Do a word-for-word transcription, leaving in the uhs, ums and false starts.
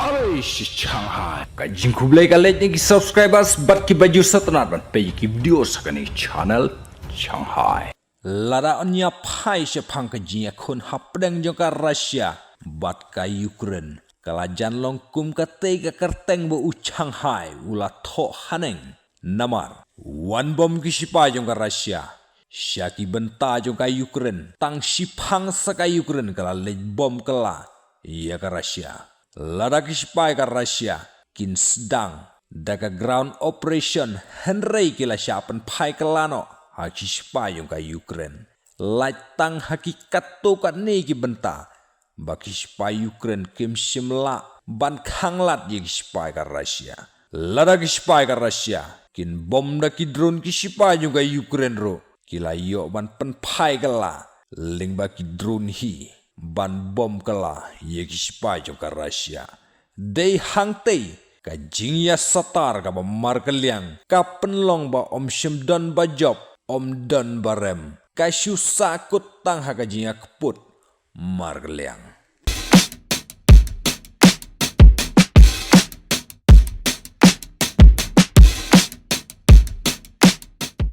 Alai shi Shanghai. Ka jingkhublei ka leit na ki subscribers bad ki ba ju sngewtynnat ban peit ki video sa kane channel Shanghai. Lada yn ïa phai shaphang ka jingïakhun hapdeng jong ka Russia bad ka Ukraine, ka la jan long kum katei ka kyrteng ba u Shanghai u la thoh haneng. Namar wan bom ki shipai jong ka Russia sha ki bynta jong ka Ukraine, tang shiphang sa ka Ukraine ka la leit bom kylla ïa ka Russia. Lada ki shipai ka Russia kin sdang da ka ground operation, hynrei ki la shah pynphai kylla noh ha ki shipai jong ka Ukraine. Lait tang ha ki katto katne ki bynta ba ki shipai Ukraine kim shym lah ban khanglad ïa ki shipai ka Russia. Lada ki shipai ka Russia kin bom da ki drone ki shipai jong ka Ukraine ruh, ki la ïoh ban pynphai kylla lyngba ki drone hi ban bom kylla ïa ki shipai jong ka Russia. Dei hangtei ka jingïasatar kaba markylliang ka pynlong ba ym shym don ba jop, ym don ba rem. Ka shu sahkut tang ha ka jingïakput markylliang.